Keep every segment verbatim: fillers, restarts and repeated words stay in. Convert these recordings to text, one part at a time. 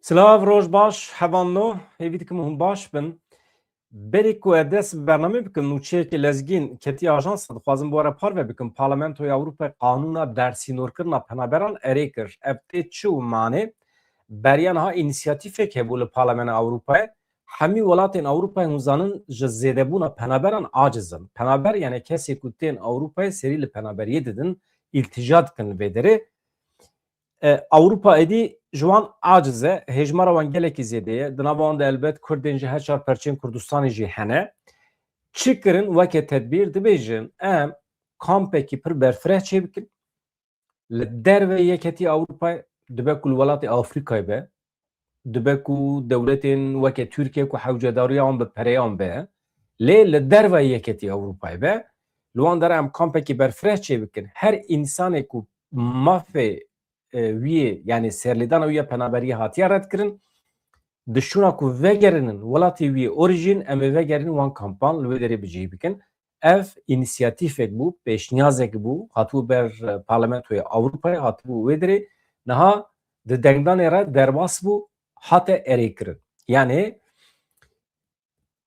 Silav, roj baş, hevalno, hêvî dikim hûn baş bin. Berî ku ez dest bi bernamê bikim, nûçeyekê lezgîn ketiye ajansa, dixwazim bi we re parve bikim. Parlamentoya Ewropayê qanûna dersînorkirina penaberan erê kir. Ev tê çi û manê? Beriya niha înîsiyatîfek hebû li Parlamena Ewropayê. Hemî welatên Ewropayê hûn zanin ji zêdebûna penaberan aciz in. Penaber, yani kesê ku tên Ewropayê serî li penaberiyê didin, îltîca dikin vê derê. E, Ewropa êdî ji wan aciz e, hêjmara wan gelekî zêde ye. Di nava wan de elbet Kurdên ji her çar perçên Kurdistanê jî hene. Çi kirin weke tedbîr? Dibêjin, em kampekî pir berfireh çêbikin. Li derveyî Yeketî Ewropayê, dibe ku li welatê Afrîkayê be, dibe ku dewletên weke Tirkiye ku hewcedariya wan bi pereyan be, lê li derveyî Yeketî Ewropayê be, li wan dera em kampekî berfireh çêbikin. Her însanê ku mafê, e, wî yê, yani serlêdana wî ya penaberiyê hatiye redkirin, di şûna ku vegerinin welatê wî yê orîjîn, em ê vegerinin wan kampan, li wê derê bi cihî bikin. Ev înîsiyatîfek bû, pêşniyazek bû, hatibû ber, e, Parlamentoya Ewropayê, hatibû wê derê. Niha di dengdanê re derbas bû, hate erêkirin. Yani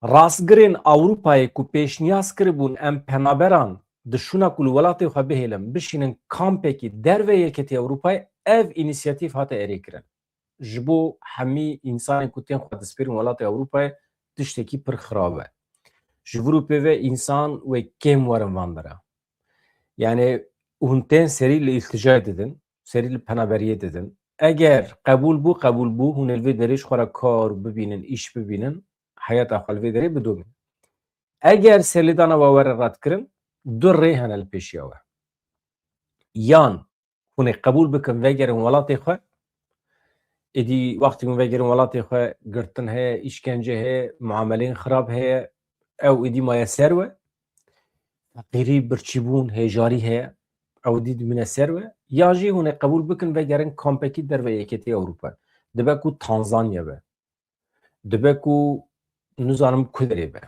rastgirên Ewropayê ku pêşniyaz kiribûn em penaberan di şûna ku li welatê xwe bihêlin, bişînin kampekî derve Yeketî Ewropayê, ev înîsiyatîf hate erêkirin. Ji bo hemî însanên ku tên xwe dispêrin welatê Ewropayê tiştekî pir xirab e. Ji vir û pê ve însan wê kêm werin van dera. Yani hûn tên serî li îltijayê didin, serî li penaberiyê didin. Eger qebûl bû, qebûl bû, hûn ê li vê derê ji xwe re kar bibînin, îş bibînin, heyata xwe li vê derê bidomînin. Eger serlêdana we were redkirin, du rê hene li pêşiya we. Yan hûn ê qebûl bikin, vegerin welatê xwe. Êdî wextî hûn vegerin welatê xwe, girtin heye, îşkence heye, muameleyên xirab heye, ew êdî maye ser we. Feqîrî, birçîbûn, hêjarî heye, ew dî dimîne ser we. Ya jî hûn ê qebûl bikin, vegerin kampekî derve Yeketî Ewropa. Dibe ku Tanzanya be. Dibe ku nizanim ku derê be.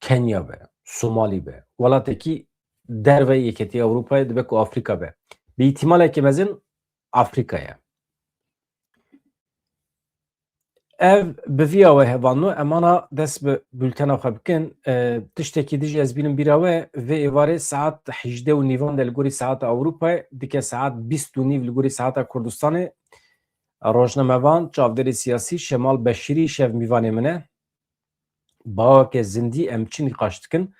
Kenya be, Somalî be, welatekî derve Yeketî Ewropayê, dibe ku Afrîka be. Bi îhtimalekî mezin Afrîka ye. Ev bi vîya we hevalno, em ana dest bi bultena xwe bikin. E, tiştekî dijî ez bînim bîra we, vê êvarê saet hejdeh û nîvan de li gorî saeta Ewropayê, dike saet bîst û nîv li gorî saeta Kurdistanê. Rojnamevan, çavdêrê siyasî Şemal Beşîrî şev mîvanê min e. Baweke zindî em çi nîqaş dikin?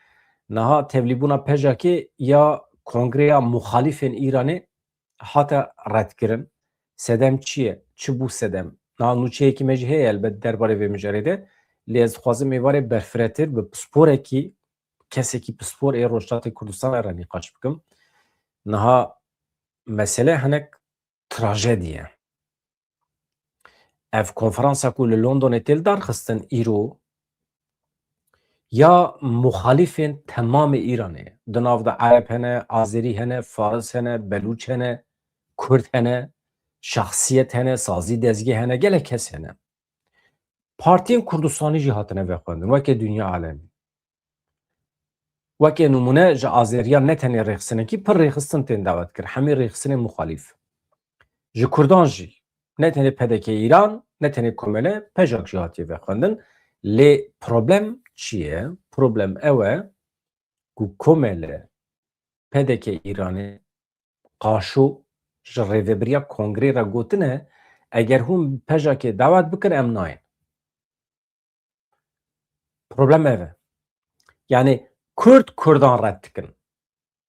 Niha tevlîbûna PJAKê ya Kongreya Muxalîfên Îranê hate redkirin. Sedem çi ye? Çi bû sedem? Niha nûçeyekî me jî heye elbet derbarê vê mijarê de. Lê ez dixwazim êvarê berfiretir bi pisporekî, kesekî pispor ê Rojhilatê Kurdistanê re nîqaş bikim. Niha mesele hinek trajedî ye. Ev konferansa ku li Londonê tê lidarxistin îro, ya muxalîfên temamê Îranê ye. Di nav de Ereb hene, Azerî hene, Faris hene, Belûç hene, Kurd hene, şexsiyet hene, sazî dezgeh hene, gelek kes hene. Partiyên Kurdistanî jî hatine vexwendin, weke dinya alemî. Weke nimûne ji Azeriyan ne tenê rêxistinekî, pir rêxistin tên dawet kir, hemî rêxistinên muxalîf. Ji Kurdan jî, ne tenê PDK Îran, ne tenê Komele, PJAK jî hatiye vexwendin. Lê problem çi ye? Problem ew e ku Komele, PDK Îranê, qaşo ji rêvebiriya kongrê re gotine, eger hûn PJAKê dawet bikin, em nayên. Problem ev e. Yani Kurd Kurdan red dikin.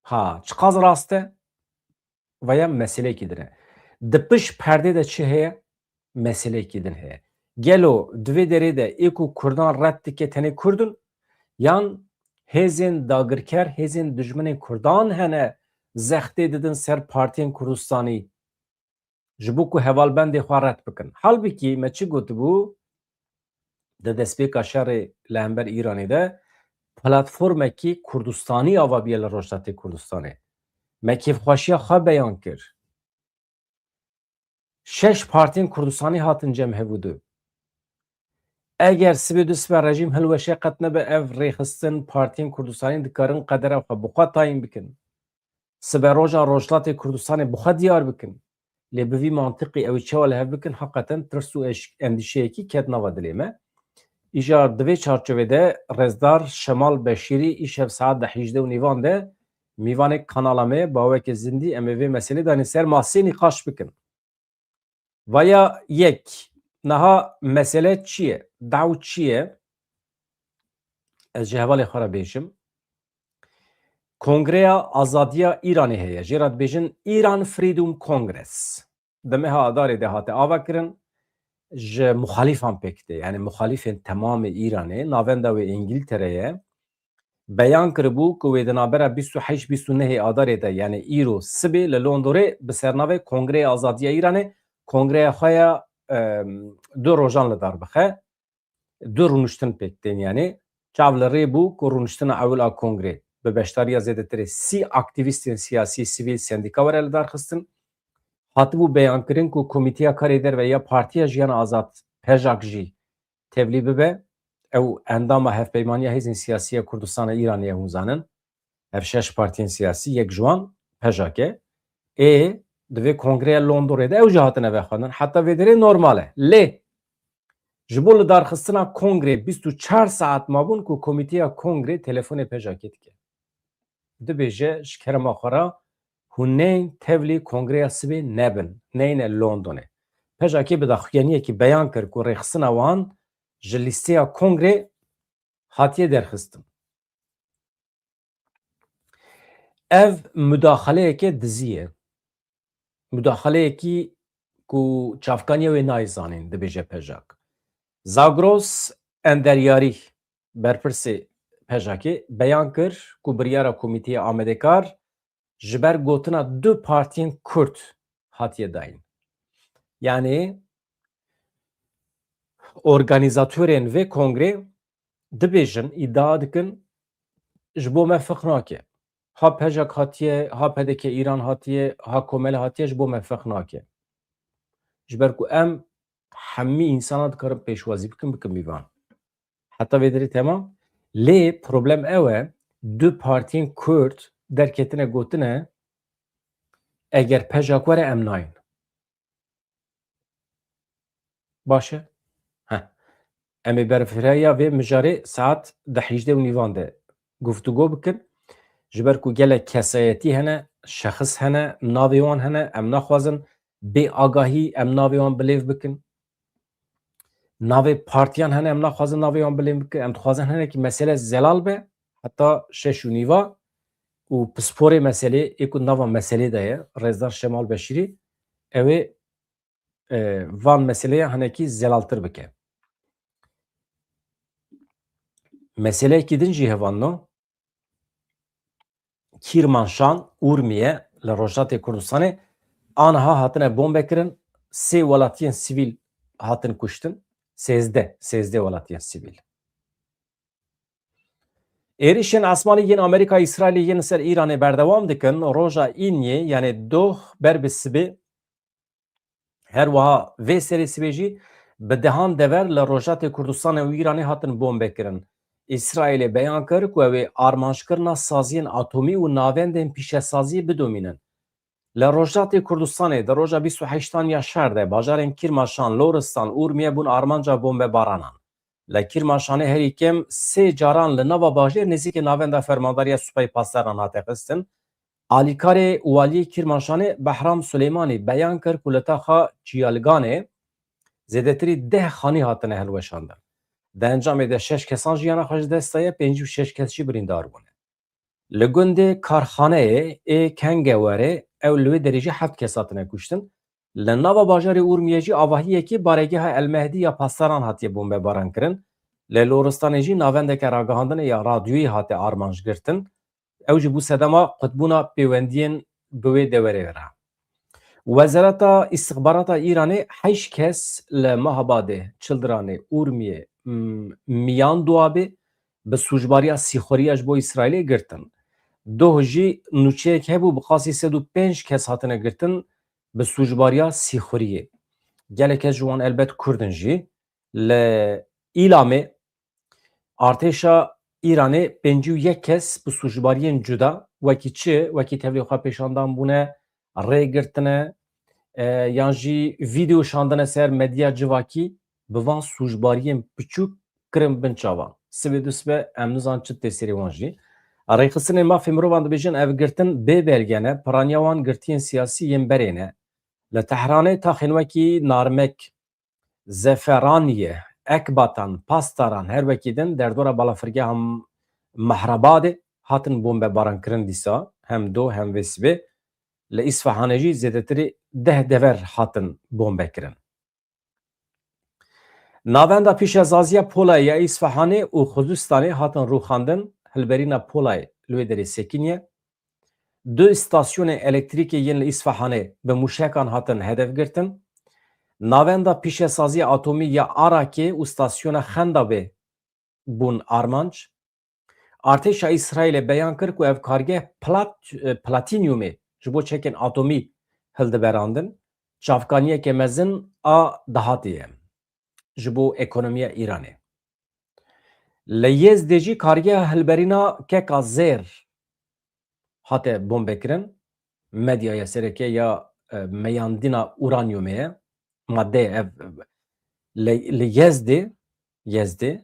Ha, çiqas rast e? Veya meseleyekî din e. Di pişt perdê de çi heye? Meseleyekî din heye. Gelo di vê derê de ê ku Kurdan red dike tenê Kurd in? Yan hêzên dagirker, hêzên dijminên Kurdan hene zextê didin ser partiyên Kurdistanî? Ji bo ku hevalbendê xwe red bikin. Halbikî me çi gotibû? Di destpêka şerê li hember Îranê de platformekî Kurdistanî ava bûye li Rojhilatê Kurdistanê. Me kêfxweşiya xwe beyan kir. Şeş partiyên Kurdistanî hatin cem hev û du. Eger sibê du sibe rejîm hilweşe, qet nebe ev rêxistin, partiyên Kurdistanî dikarin qedera xwe bi xwe tayîn bikin. Siberoja Rojhilatê Kurdistanê bi xwe diyar bikin. Lê bi vî mantiqî ew ê çawa li hev bikin, heqeten tirs û eş-, endîşeyekî ket nava dilê me. Îja di vê çarçovê de Rêzdar Şemal Beşîrî îşev saet de hîjdeh û nîvan de mîvanê kanala me ye. Baweke zindî em ê vê meselê danîn ser masê nîqaş bikin. Vaya yek, niha mesele çi ye? Daw çi ye? Ez ji hevalê xwe re bêjim. Kongreya Azadiya Îranê heye. Jê re dibêjin Iran Freedom Congress. Di meha Adarê de hate avakirin. Ji muxalîfan pêk tê. Yani muxalîfên temamê Îranê. Navenda wê Îngiltere ye. Beyan kiribû ku wê di navbera bîst û heşt bîst û nehê Adarê de, yani îro sibê li Londorê bi sernavê Kongreya Azadiya Îranê, kongreya xwe ya, em, du rojan li dar bixe. Du rûniştin pêk tên, yani çav li rê bû ku rûniştina ewil a kongrê bi beşdariya zêdetirê sî aktîvîstên siyasî, sivîl, sendîka were li dar xistin. Hatibû beyankirin ku Komîteya Karê Derve ya Partiya Jiyana Azad, PJAK, jî tevlî bibe. Ew endama Hevpeymaniya Hêzên Siyasî ya Kurdistana Îranê ye, hûn zanin. Ev şeş partiyên siyasî, yek ji wan PJAK e. Ê, di vê kongreya Londorê de ew jî hatine vexwendin. Heta vê derê normal e. Lê ji bo lidarxistina kongrê bîst û çar saet mabûn ku komîteya kongrê telefonê PJAKê dike. Dibêje, ji kerema xwe re hûn neyên tevlî kongreya sibê nebin, neyne Londonê. PJAKê bi daxuyaniyekî beyan kir ku rêxistina wan ji lîsteya kongrê hatiye derxistin. Ev mudaxaleyeke dizî ye. Mudaxaleyekî ku çavkaniya wê nayê zanîn, dibêje PJAK. Zagros Enderyarî, berpirsê PJAKê, beyan kir ku biryara Komîteya Amedekar ji ber gotina du partiyên Kurd hatiye dayîn. Yani organîzatorên vê kongrê dibêjin, îdia dikin, ji bo me feq nake. Ha PJAK hatiye, ha PDK Îran hatiye, ha Komele hatiye, ji bo me feq nake. Ji ber ku em hemî însana dikarin pêşwazî bikin, bikin mîvan. Heta vê derê temam. Lê problem ew e, du partiyên Kurd derketine gotine, eger PJAK were em nayên. Baş e? Heh. Em ê berfirehîya vê mijarê saet di hîjdeh û nîvan de guftûgo bikin. Ji ber ku gelek kesayetî hene, şexis hene, navê wan hene, em naxwazin bê agahî em navê wan bilêv bikin. Navê partiyan hene, em naxwazin navê wan bilêv bikin. Em dixwazin hinekî mesele zelal be, heta şeş û nîva û pisporê meselê, ê ku nava meselê de ye, Rêzdar Şemal Beşîrî, ew ê, e, van meseleya hinekî zelaltir bike. Meseleyekî din jî hevalno, Kîrmanşan, Urmiye li Rojhilatê Kurdistanê aniha hatine bombe kirin, sê welatiyên sivîl hatin kuştin, sêzdeh, sêzdeh welatiyên sivîl. Êrişên esmanî yên Amerîka, Îsraîlê yên li ser Îranê berdewam dikin. Roja Îniyê, yanê doh ber bi sibê, her wiha vê serê sibê jî bi dehan dever li Rojhilatê Kurdistanê û Îranê hatin bombe kirin. Îsraîlê beyan kir ku ew ê armanckirina saziyên atomî û navendên pîşesaziyê bidomînin. Li Rojhilatê Kurdistanê di roja bîst û heştan ya şer de bajarên Kîrmaşan, Loristan, Urmiye bûn armanca bombebaranan. Li Kîrmaşanê herî kêm sê caran li nava bajêr nêzîkê navenda Fermandariya Supayê Pasdaran hate xistin. Alîkarê Waliyê Kîrmaşanê Behram Suleymanî beyan kir ku li taxa Çiyalganê zêdetirî deh xanî hatine hilweşandin. Di encamê de şeş kesan jiyana xwe ji dest daye, pêncî û şeş kes jî birîndar bûne. Li gundê Karxaneyê ê Kengewerê ew li wê derê jî heft kes hatine kuştin. Li nava bajarê Urmiyê jî avahiyekî baregeha El Mehdî ya Pasdaran hatiye bombebaran kirin. Li Loristanê jî navendeke ragihandinê ya radyoyê hate armanc girtin. Ew jî bû sedema qutbûna pêwendiyên bi wê dewerê re. Wezareta Îstixbarata Îranê heşt kes li Mehabadê, Çildiranê, Urmiyê, m-, Miyan Duabê bi sûcbariya sîxuriya ji bo Îsraîlê girtin. Doh jî nûçeyek hebû, bi qasî sed û pênc kes hatine girtin bi sûcbariya sîxuriyê. Gelek kes ji wan elbet Kurd in jî. Li Îlamê artêşa Îranê pêncî û yek kes bi sûcbariyên cuda, wekî çi, wekî tevlî xwe pêşandan bûne, rê girtine, e, yan jî vîdeo şandine ser medya civakî, bi van sûcbariyên piçûk kirin bin çavan. Sibê du sibe em nizan çi tê serê wan jî. Rêxistinên mafê mirovan dibêjin ev girtin bê belge ne, piraniya wan girtiyên siyasî yên berê ne. Li Tehranê taxên wekî Narmek, Zeferaniye, Ekbatan, Pastaran, her wekî din derdora balafirgeha Mehrabadê hatin bombebarankirin dîsa, hem do hem vê sibê. Li Îsfahanê jî zêdetirî deh dever hatin bombekirin. Navenda pîşesaziya Polayê ya Îsfahanê û Xuzistanê hatin rûxandin, hilberîna Polayê li wê derê sekiniye. Du îstasyonên elektrîkê yên li Îsfahanê bi mûşekan hatin hedef girtin. Navenda pîşesaziya atomî ya Arakê û stasyona Xendabê bûn armanc. Artêşa Îsraîlê beyan kir ku ev kargeh plat-, e, platînyumê ji bo çekên atomî hildiberandin. Çavkaniyeke mezin a dahatê ye ji bo ekonomiya Îranê. Li Yêzdê jî kargeha hilberîna Keka Zêr hate bombekirin. Medyaya sereke ya, e, meyandina uranyumê ye. Madde ev, li, li Yêzdê, Yêzdê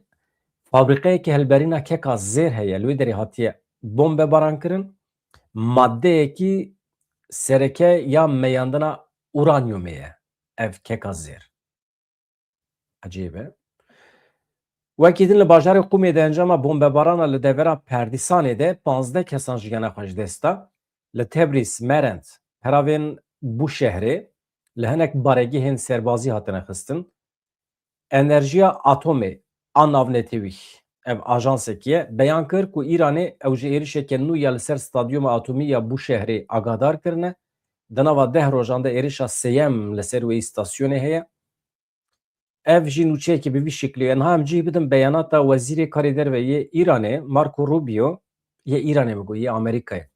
fabrîqeyeke hilberîna Keka Zêr heye. Li wê derê hatiye bombebarankirin. Maddeyekî sereke ya meyandina uranyumê ye ev Keka Zêr. Ecêb e. Wekî din li bajarê Qûmê de encama bombebarana li devera Perdîsanê de panzdeh kesan jiyana xwe ji dest da. Li Tebrîz, Merend, peravên Bûşehrê li hinek baregihên serbazî hatine xistin. Enerjiya Atomê a navnetewî, ev ajansekî ye, beyan kir ku Îranê ew ji êrişeke nû ya li ser stadyuma atomî ya Bûşehrê agahdar kirine. Di nava deh rojan de êrişa sêyem li ser wê îstasyonê heye. Ev jî nûçeyekî bi vî şeklî ye. Niha em cih bidin beyanata Wezîrê Karê Derve yê Îranê, Marco Rubio, yê Îranê bigo, yê Amerîkayê.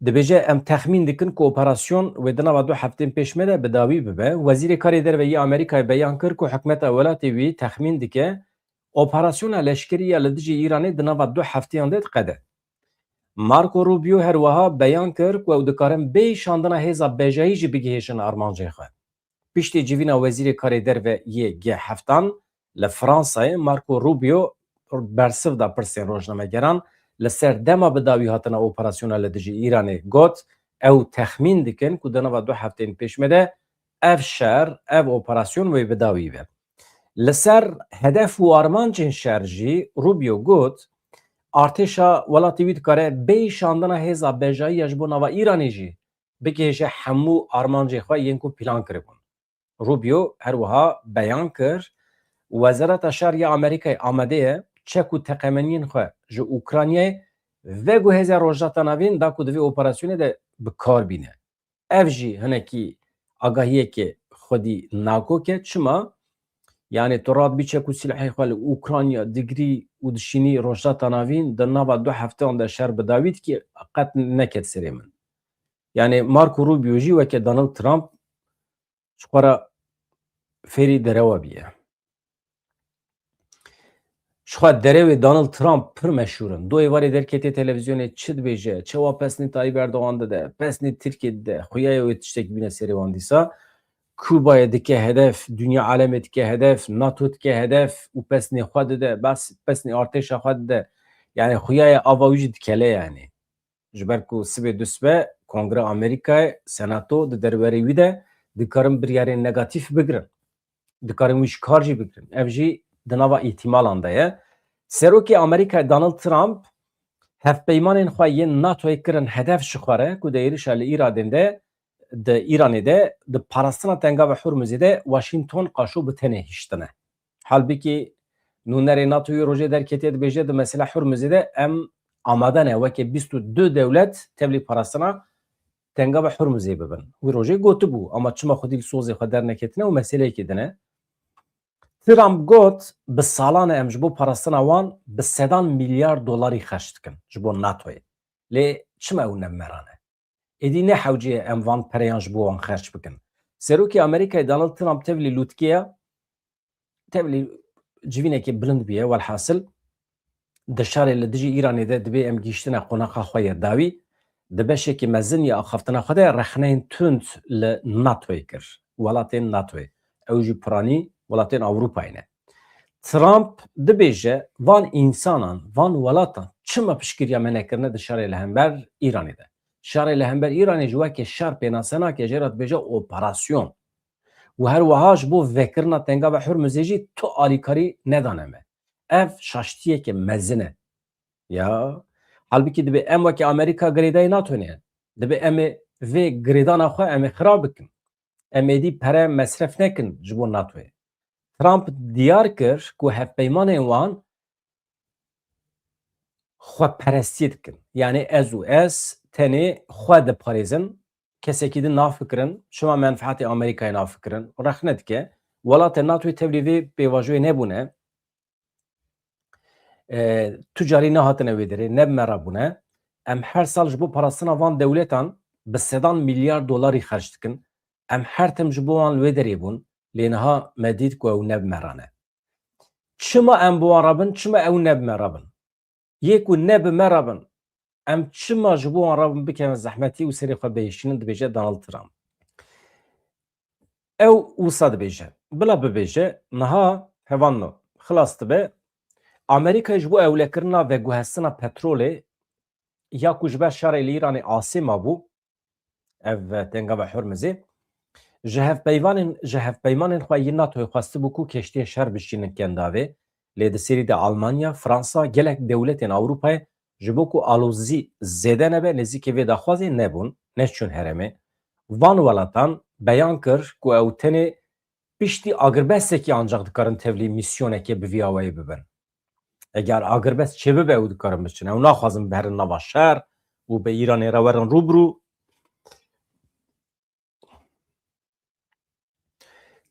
Dibêje, em texmîn dikin ku operasyon wê di nava du heftên pêş me de bi dawî bibe. Wezîrê Karê Derve yê Amerîkayê beyan kir ku hikûmeta welatê wî texmîn dike operasyona leşkerî ya li dijî Îranê di nava du hefteyan de diqede. Marco Rubio her wiha beyan kir ku ew dikarin bêyî şandina hêza bejayî jî bigihêjin armancên xwe. Piştî civîna Wezîrê Karê Derve yê G heftan li Fransayê, Marco Rubio bersiv da pirsên rojnamegeran li ser dema bi dawî hatina operasyona li dijî Îranê, got, ew texmîn dikin ku di nava du hefteyên pêş me de ev şer, ev operasyon wê bi dawî be. Li ser hedef û armancên şer jî Rubio got, artêşa welatê wî dikare bêyî şandina hêza bejayî ya ji bo nava Îranê jî bigihêje hemû armancê xwe yên ku plan kiribûn. Rubio her wiha beyan kir, Wezareta Şer ya Amerîkayê amade ye çek û teqemeniyên xwe ji Ukraynayê veguhêze Rojhilata Navîn da ku di vê operasyonê de bi kar bîne. Ev jî hinekî agahiyeke xwedî nakok e. Çima? Yani tu radibî çek û silahê xwe li Ukrayna digirî û dişînî Rojhilata Navîn, di nava du hefteyan de şer bi dawî dikî, qet neket serê min. Yani Marco Rubio jî weke Donald Trump ji xwe re fêrî derewa bîye. Ji xwe derewê Donald Trump pir meşhûr in. Du êvarê derketiye televîzyonê çi dibêje, çawa pesnê Tayyip Erdogan dide, pesnê Tirkiyê dide, xuya ye wê tiştekî bîne serê wan dîsa. Kubayê dike hedef, dinya alemê dike hedef, NATO dike hedef û pesnê xwe dide, bes pesnê artêşa xwe dide. Yani xuya ye ava wî jî dikele yani. Ji ber ku sibê du sibe Kongre Amerîkayê, Senato di derwerê wî de dikarin biryarên negatîf bigirin. Dikarin wî ji kar jî bigirin. Ev jî di nava îhtimalan de ye. Serokê Amerîkayê Donald Trump hevpeymanên xwe yên NATOyê kirin hedef ji xwe re ku di êrişa li Îradên de, di Îranê de, di parastina Tengava Hurmuzê de Washington qaşo bi tenê hiştine. Halbikî nûnerê NATOyê rojê derketiye dibêje di mesela Hurmuzê de em amade ne weke bîst û du dewlet tevlî parastina Tengava Hurmuzê bibin. Wî rojê gotibû, ama çima xwedî li sozê xwe derneketine û meseleyekê din e. Trump got, bi salan e em ji bo parastina wan bi sedan milyar dolarî xerc dikin ji bo NATOyê. Lê çima ew ne meran e? Êdî ne hewce ye em van pereyan ji bo wan xerc bikin. Serokê Amerîkayê Donald Trump tevlî lûtkiya, tevlî civînekê bilind bûye, welhasil di şerê li dijî Îranê de dibê em gihîştine qonaxa xwe ya dawî. di beşekî mezin ya axaftina xwe de rexneyên tund li NATOyê kir, welatên NATOyê. Ew jî piranî welatên Ewropayê ne. Trump dibêje, van însanan, van welatan çima piştgiriya me nekirine di şerê li hember Îranê de? Şerê li hember Îranê ji weke şer pênase nake, jê re dibêje operasyon. Û her wiha ji bo vekirina tenga ve Hurmuzê jî tu alîkarî nedane me. Ev şaştiyeke mezin e. Ya, halbikî dibê em weke Amerîka girêdayî NATO ne. Dibê em ê vê girêdana xwe em ê xira bikin. Em êdî pere mesref nekin ji bo NATOyê. Trump diyar kir ku hevpeymanên wan xweperestiyê dikin. Yanî ez û ez tenê xwe diparêzin, kesekî din nafikirin, çima menfeetê Amerîkayê nafikirin, rexne dike. Welatên NATOyê tevlî vê pêvajoyê nebûne. E, tu carî nehatine wê derê, ne bi me re bûne. Em her sal ji bo parastina van dewletan bi sedan milyar dolarî xerc dikin. Em her tim ji bo wan li wê derê bûn, lê niha me dît ku ew ne bi me re ne. Çima em bi wan re bin, çima ew ne bi me re bin? Yê ku ne bi me re bin, em çima ji bo wan re bin bikevin zehmetî û serê xwe bihişînin, dibêje Donald Trump. Ew wisa dibêje. Bila bibêje, niha hevalno, xilas dibe, Amerîkayê ji bo ewlekirina veguhestina petrolê ya ku ji ber şerê li Îranê asê mabû, ev tenga ve Hurmizê, ji hevpeyvanên, ji hevpeymanên xwe yên NATOyê xwestibû ku keştiyên şer bişînin kendavê, lê di serî de Almanya, Fransa, gelek dewletên Ewropayê ji bo ku alozî zêde nebe, nêzîkî vê daxwazê nebûn, neçûn herêmê. Van welatan beyan kir ku ew tenê piştî agirbestekî ancaq dikarin tevlî mîsyonekê bi vî awayî bibin. Eger agirbest çêbibe, ew dikarin biçin. Ew naxwazin biherin nava şer û bi Îranê re werin rûbirû.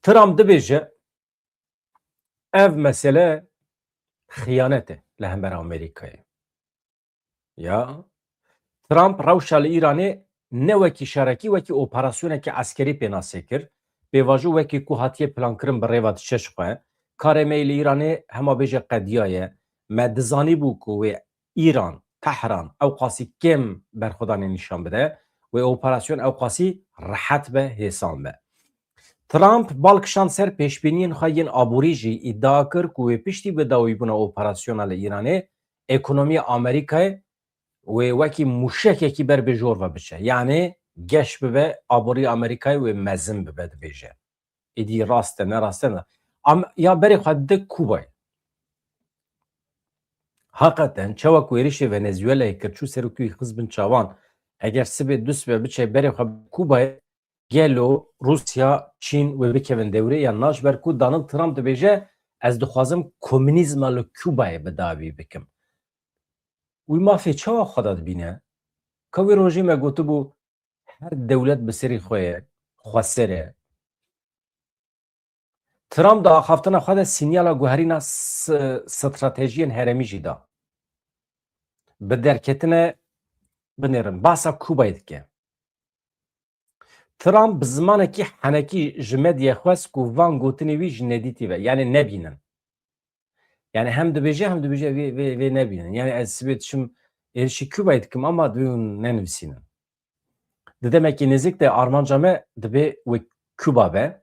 Trump dibêje, ev mesele xiyanet e li hember Amerîkayê. Ya, Trump rewşa li Îranê ne wekî şerekî, wekî operasyonekî eskerî pênasê kir. Pêvajo wekî ku hatiye plankirin bi rê ve diçe ji xwe. Karê me yê li Îranê hema bêje qediyaye. Me dizanîbû ku wê Îran, Tehran, ewqasî kêm berxwedanê nîşan bide. Wê operasyon ewqasî rehet be, hêsan be. Trump bal kişand ser pêşbîniyên xwe yên aborî jî, îdia kir ku wê piştî bi dawîbûna operasyona li Îranê, ekonomiya Amerîkayê wê wekî mûşekekî ber bê jor ve biçe. Yanê geş bibe, aborî Amerîkayê wê mezin bibe, dibêje. Êdî rast e, ne rast e ne. Am-, ya berê xwe dide Kubayê. Heqeten çawa ku êrişê Venezuelayê kir, çû ser û kûyî xist bin çavan, eger sibê du sibe biçe berê xwe Kubayê, gelo Rûsya, Çîn wê bikevin dewrê yan na? Ji ber ku Donald Trump dibêje, ez dixwazim komunîzma li Kubayê bi dawî bikim. Wî mafê çawa xwe de dibîne? Ka wê rojê me gotibû, her dewlet bi serî xwe ye, xweser e. Trump di axaftina xwe de sînyala guherîna s-, stratejiyên herêmî jî da. Bi derketine binêrin, bahsa Kubayê dike. Trump bi zimanekî henekî ji medyayê xwest ku van gotinê wî ji nedîtî ve, yanî nebînin. Yanî hem dibêje, hem dibêje vê, vê, vê nebînin. Yanî ez sibê diçim êrişî Kubayê dikim ama divê hûn nenivîsînin. Di demekî nêzîk de armanca me divê wê Kuba be.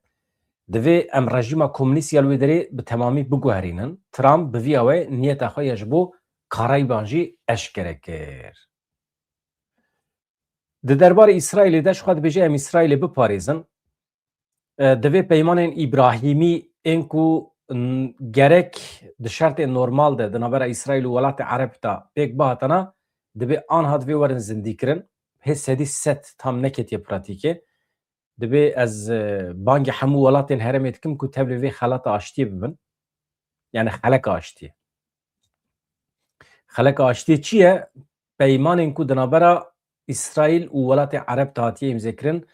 Divê em rejîma komunîst ya li wê derê bi temamî biguherînin. Trump bi vî awayî niyeta xwe ya ji bo Karayîban jî eşkere kir. Di derbarê Îsraîlê de ji xwe dibêje em Îsraîlê biparêzin. E, divê peymanên Îbrahîmî ên ku, n-, gerek di şertên normal de di navbera Îsraîl û welatê Ereb de pêk bihatana, divê anha divê werin zindîkirin. Hê sedî sed tam neketiye pratîkê. Divê ez, e, bangê hemû welatên herêmê dikim ku tevlî vê xelata aştiyê bibin. Yani xeleka aştiyê. Xeleka aştiyê çi ye? Peymanên ku di navbera Îsraîl û welatê Ereb de hatiye îmzekirin,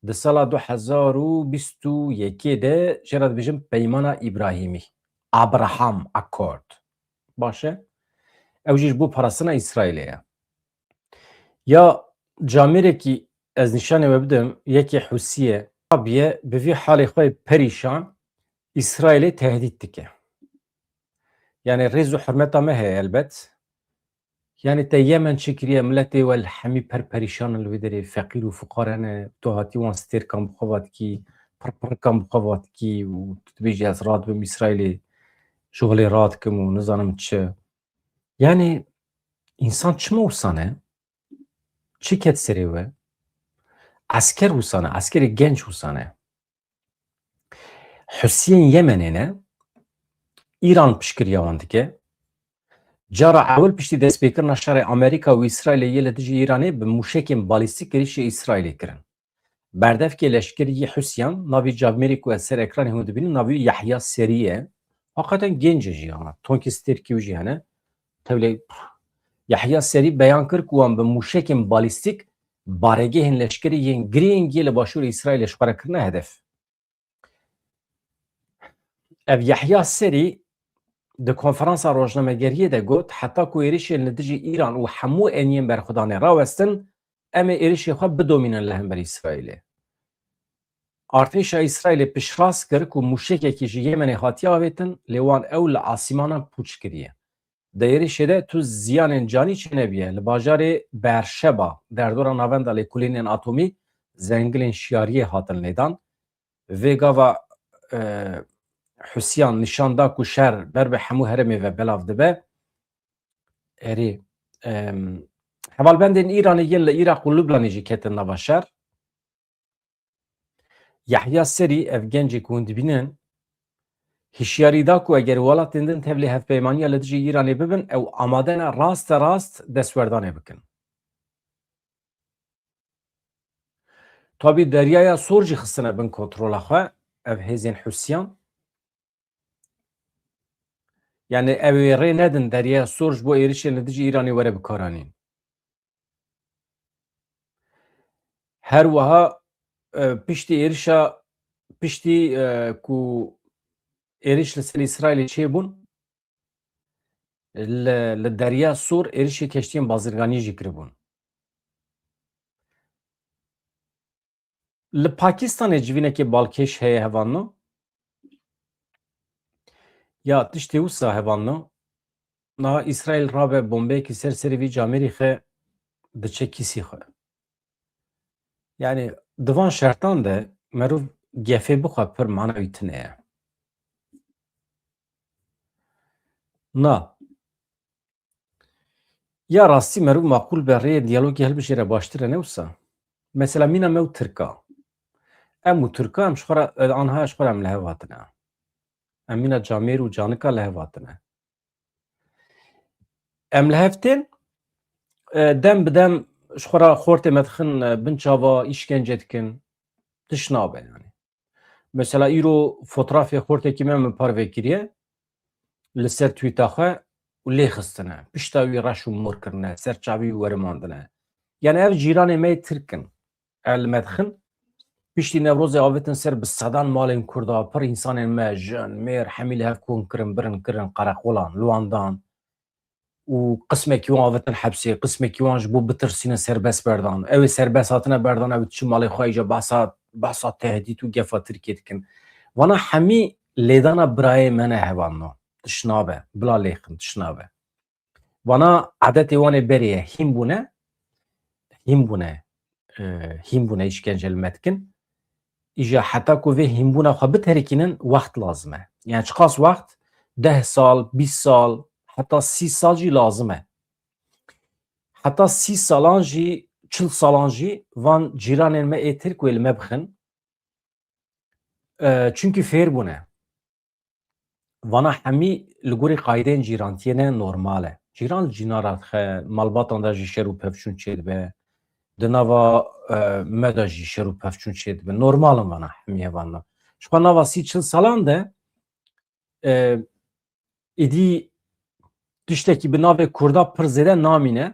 di sala du hezar û bîst û yekê de jê re dibêjin Peymana Îbrahîmî, Abraham Accord. Baş e? Ew jî ji bo parastina Îsraîlê ye. Ya camêrekî ez nîşanê we bidim, yekê Husî ye. Abiye bi vî halê xwe perîşan Îsraîlê tehdît dike. Yani rêz û hurmeta me heye elbet. Yani te Yemen çi kiriye, miletê we li hemî per perîşan in, li wê derê feqîr û fuqare ne, tu hatî wan stêrkan bi xwe ve dikî, pirpirikan bi xwe ve dikî û tu dibêjî ez radibim Îsraîlê, ji holê radikim û nizanim çi. Yani însan çima wisa ne? Çi ket serê we? Esker wisa ne, eskerê genc wisa ne. Husiyên Yemenê ne, Îran piştgiriya wan dike. Cara ewil piştî destpêkirina şerê Amerîka û Îsraîlê yê li dijî Îranê bi mûşekên balîstîk êrişê Îsraîlê kirin. Berdevkê leşkerî yê Husiyan, navê camêrê ku ez ser ekranê hûn dibînin, navê wî Yahya Serî ye. Heqeten genc e jî, ha. Tonkê stêrkî wî jî hene. Tevlê Yahya Serî beyan kir ku wan bi mûşekên balîstîk baregehên leşkerî yên girîng yê li başûrê Îsraîlê ji xwe re kirine hedef. Ev Yahya Serî di konferansa rojnamegeriyê de got, heta ku êrişên li dijî Îran û hemû eniyên berxwedanê rawestin, em ê êrişê xwe bidomînin li hember Îsraîlê. Artêşa Îsraîlê piştrast kir ku mûşekekî ji Yemenê hatiye avêtin, lê wan ew li asîmanan pûç kiriye. Di êrişê de tu ziyanên canî çênebiye. Li bajarê Beerşeba, derdora navenda lêkolînên atomî, zengilên şiyariyê hatin lêdan. Vê gava, e, Husiyan nîşan da ku şer ber bi hemû herêmê ve belav dibe. Erê, em, hevalbendên Îranê yên li Iraq û Lubnanê jî ketin nava şer. Yahya Serî, ev gencê ku hûn dibînin, hişyarî da ku eger welatên din tevlî hevpeymaniya li dijî Îranê bibin, ew amade ne raste rast destwerdanê bikin. Tabî Deryaya Sor jî xistine bin kontrola xwe, ev hêzên Husiyan. Yani ew ê rê nedin Deryaya Sor ji bo êrişên li dijî Îranê were bikaranîn. Her wiha, e, piştî êrişa, piştî, e, ku êriş li ser Îsraîlê çêbûn, li, li Derya Sor êrişê keştiyên bazirganî jî kiribûn. Li Pakistanê civînekê balkêş heye hevalno. Ya tiştê wisa hevalno. Niha Îsraîl rabe bombeyekî ser serê vî camêrî xe diçe kîsî xwe. Yani di van şertan de merov gefê bixwe pir mana wî tune ye. Na. Ya rastî merov maqûl be rêyê diyalogê hilbijêre baştir e ne wisa? Mesela mîna me û Tirka. Em û Tirka em ji xwe re, anha ji xwe re em li hev hatine. Em mîna camêr û canika li hev hatine. Em li hev tên, e, dem bi dem ji xwe re xortê me dixin, e, bin çava, îşkence dikin. Tişt nabe yani. Mesela îro fotrafê xortekî me min parve kiriye li ser twîta xwe û lê xistine. Pişta wî reş û mor kirine, ser çavî wî werimandine. Yani ev cîranê me yê Tirk in. Ev li me dixin. Piştî Newrozê avêtin ser bi sedan malên Kurda, pir însanên me, jin, mêr, hemî li hev kom kirin, birin kirin, qereqolan, li wan dan. Û qismekî wan avêtin hepsê, qismekî wan ji bo bitirsînin serbest berdan. Ew ê serbest hatine berdan, ew diçin malê xwe, îca behsa, behsa tehdît û gefa Tirkiyê dikin. Vana hemî lêdana birayê me ne hevalno. Tişt nabe. Bila lêxin, tişt nabe. Vana edetê wan ê berê ye. Hîn bûne. Hîn bûne. E, hîn bûne îşkence li me dikin. Îja heta ku vê hînbûna xwe biterikînin, wext lazim e. Yani çiqas wext? Deh sal, bîst sal, heta sî sal jî lazim e. Heta sî salan jî, çil salan jî van cîranên me ê Tirk wê li me bixin. E, çunkî fêr bûne. Vana hemî li gorî qaydeyên cîrantiyê ne normal e. Cîran li cîna radixe, malbatan de jî şer û pevçûn çêdibe. Di nava, e, me de jî şer û pevçûn çêdibe. Normal in vana hemî hevalna. Ji xwe nava sî çil salan de, e, êdî tiştekî bi navê Kurda pir zêde namîne.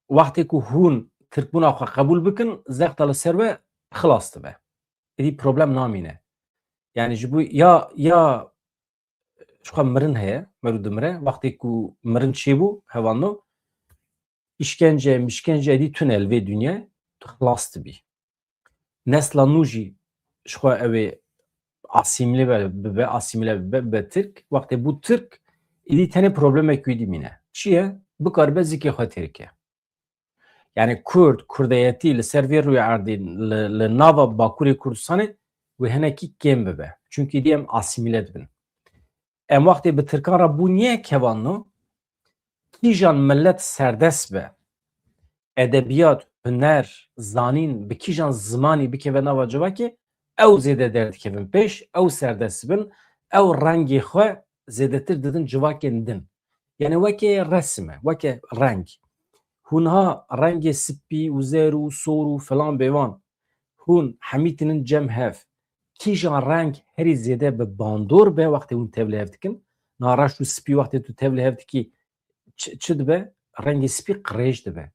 Wextê ku hûn Tirkbûna xwe qebûl bikin, zexta li ser we xilas dibe. Êdî problem namîne. Yani ji bo ya, ya ji xwe mirin heye, merû dimire. Wextê ku mirin çêbû, hevalno, îşkence, mişkence êdî tune li vê dinyayê, tu xilas dibî. Nesla nû jî ji xwe ew ê asîmîle be, bibe, asîmîle bibe, bibe Tirk. Wextê bû Tirk, êdî tenê problemek wî dimîne. Çi ye? bikaribe zikê xwe têrike. Yani Kurd, Kurdeyetî li ser vê rûyê erdî li, li nava Bakurê Kurdistanê wê hinekî kêm bibe. Çunkî dî em asîmîle dibin. Em wextê bi Tirkan re bû niye kevanno, kîjan millet serdest be, edebiyat, huner, zanîn, bi kîjan zimanî bikeve nava civakê, ew zêde derdikevin pêş, ew serdest dibin, ew rengê xwe zêdetir didin civakên din. Yani weke resim e, weke reng. Hûn ha rengê spî û zer û sor û filan bêvan, hûn hemî tinin cem hev. Kîjan reng herî zêde bi bandor be wextê hûn tevli hev dikin? Na reş û spî wextê tu tevli hev dikî çi, çi dibe? Rengê spî qirêj dibe.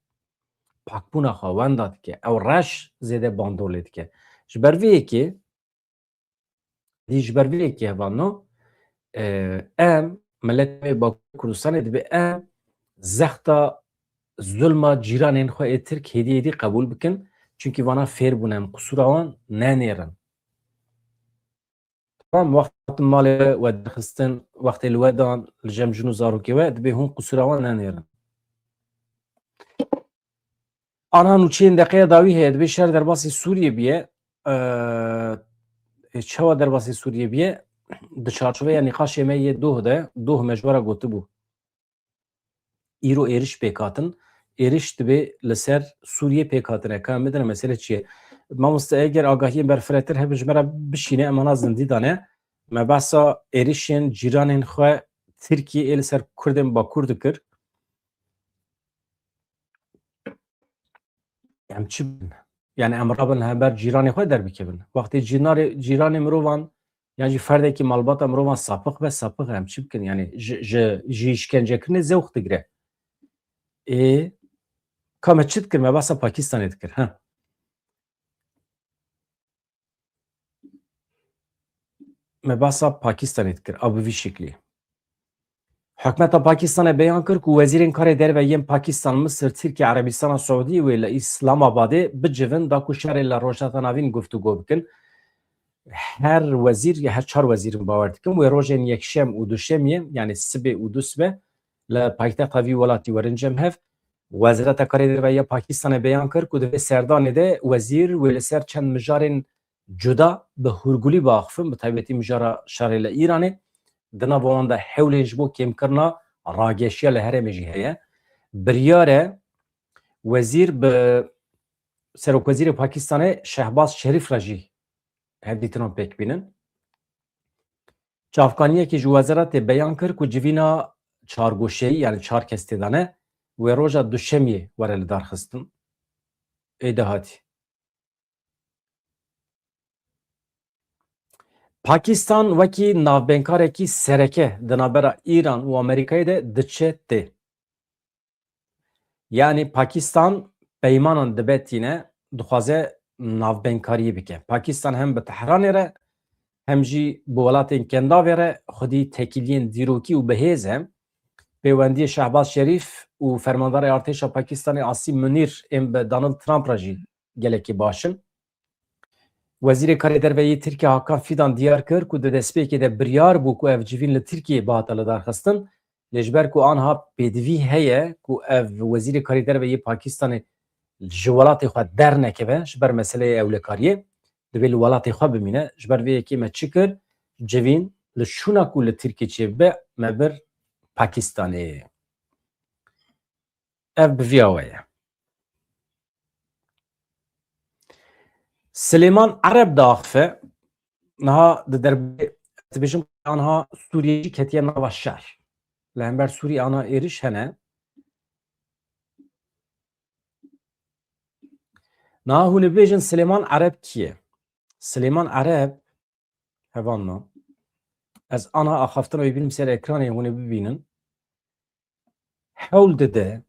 Pakbûna xwe wenda dike. Ew reş zêde bandor lê dike. Ji ber vê yekê, dî ji ber vê yekê hevalno, e, em, miletê me Bakur Kurdistanê dibe em zexta zulma cîranên xwe ê Tirk hêdî hêdî qebûl bikin. Çunkî vana fêr bûne, em qisûra wan nenêrin. Tamam, wextin malê we derxistin, wextê li we dan, li cem jin û zarokê we, dibê hûn qisûra wan nenêrin. Ana nûçeyên deqeya dawî heye, dibê şer derbasî Sûriyê biye. Ee, çawa derbasî Sûriyê biye? Di çarçoveya nîqaşê me yê doh de, doh me ji we re gotibû. Îro êriş pêk hatin. Êriş dibê li ser Sûriyê pêk hatine. Ka em bidine mesele çi ye? Mamoste, eger agahiyên berfiretir hebin ji me re bişîne, em ana zindî dane. Me behsa êrişên cîranên xwe Tirkiyê ê li ser Kurdên Bakur dikir. Em çi bikin? Yani em rabin hember cîranê xwe derbikevin. Wextê cînarê, cîranê mirovan, yan jî ferdekî malbata mirovan sapix be, sapix e, em çi bikin? Yani ji, ji, ji îşkencekirinê zewq digire. Ê, ka me çi dikir? Me behsa Pakistanê dikir, ha? Me behsa Pakistanê dikir, a bi vî şiklî. Hikûmeta Pakistanê beyan kir ku wezîrên karê derve yên Pakistan, Misir, Tirkiye, Erebistana Siûdî wê li Îslamabadê bicivin da ku şerê li Rojhilata Navîn guftûgo bikin. Her wezîr, ya her çar wezîr, min bawer dikim, wê rojên yekşem û duşemiyê, yani sibê û dusbe, li paytexta vî welatî werin cem hev. Wezareta Karê Derve ya Pakistanê beyan kir ku di vê serdanê de wezîr wê li ser çend mijarên cuda bi hûrgulî biaxifin, bi taybetî mijara şerê li Îranê. Di nava wan de hewlên ji bo kêmkirina rageşiya li herêmê jî heye. Biryar e wezîr bi Serokwezîrê Pakistanê Şehbaz Şerîf re jî hevdîtinan pêk bînin. Çavkaniyekî ji wezeretê beyan kir ku civîna çargoşeyî, yani çar kes tê de ne, wê roja duşemiyê were lidarxistin. Ê dahatî. Pakistan wekî navbênkarekî sereke di navbera Îran û Amerîkayê de diçe tê. Yani Pakistan peymanan dibe tîne, dixwaze navbênkariyê bike. Pakistan hem bi Tehranê re, hem jî bi welatên Kendavê re xwedî tekîliyên dîrokî û bihêz e. Pêwendiyê Şehbaz Şerîf û Fermandarê Artêşa Pakistanê Asîm Munîr ên bi Donald Trump re jî gelekî baş in. Wezîrê Karê Derve yê Tirkiye Hakan Fidan diyar kir ku di destpêkê de biryar bû ku ev civîn li Tirkiyeyê bihata lidarxistin, lê ji ber ku anha pêdivî heye ku ev Wezîrê Karê Derve yê Pakistanê ji welatê xwe dernekeve ji ber meseleyê ewlekariyê, divê li welatê xwe bimîne. Ji ber vê yekê me çi kir? Civîn li şûna ku li Tirkiyê çêbibe, me bir Pakistanê. Ev bi vîya we ye. Silêman Ereb diaxife, niha di derbê, dibêjim, anha Sûriye jî ketiye nava şer. Li hember Sûriyê ana êriş hene. Niha hûn ê bibêjin Silêman Ereb kî ye? Silêman Ereb, hevalno, ez ana axaftina wê bînim ser ekranê, hûn ê bibînin. Hewl dide,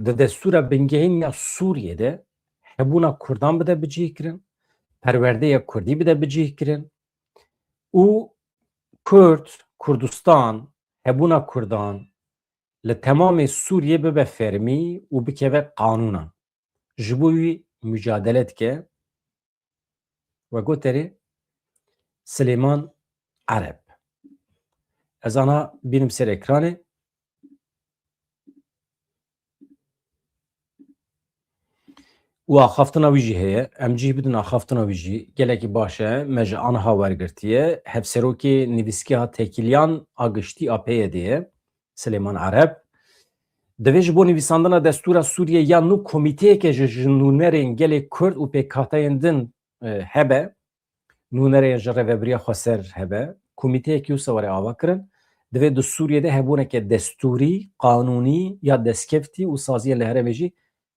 di destûra bingehîn ya Sûriyê de hebûna Kurdan bide bicihkirin, perwerdeya Kurdî bide bicihkirin û Kurd, Kurdistan, hebûna Kurdan li temamê Sûriyê bibe fermî û bikeve qanûnan. Ji bo wî mucadele dike. We got erê, Silêman Ereb. Ez ana bînim ser ekranê. Û axaftina wî jî heye. Em cih bidin axaftina wî jî. Gelekî baş e. Me ji aniha wergirtiye. Hevserokê nivîskiya tekîliyan a giştî a P Y D'ê ye. Silêman Ereb. Divê ji bo nivîsandina destûra Sûriyê ya nû komîteyeke ji, ji nûnerên gelê Kurd û pêkhateyên din, e, hebe. Nûnerên ji Rêvebiriya Xweser hebe. Komîteyekî wisa were ava kirin. Divê di Sûriyê de hebûneke destûrî, qanûnî ya destkeftî û saziyên li herêmê jî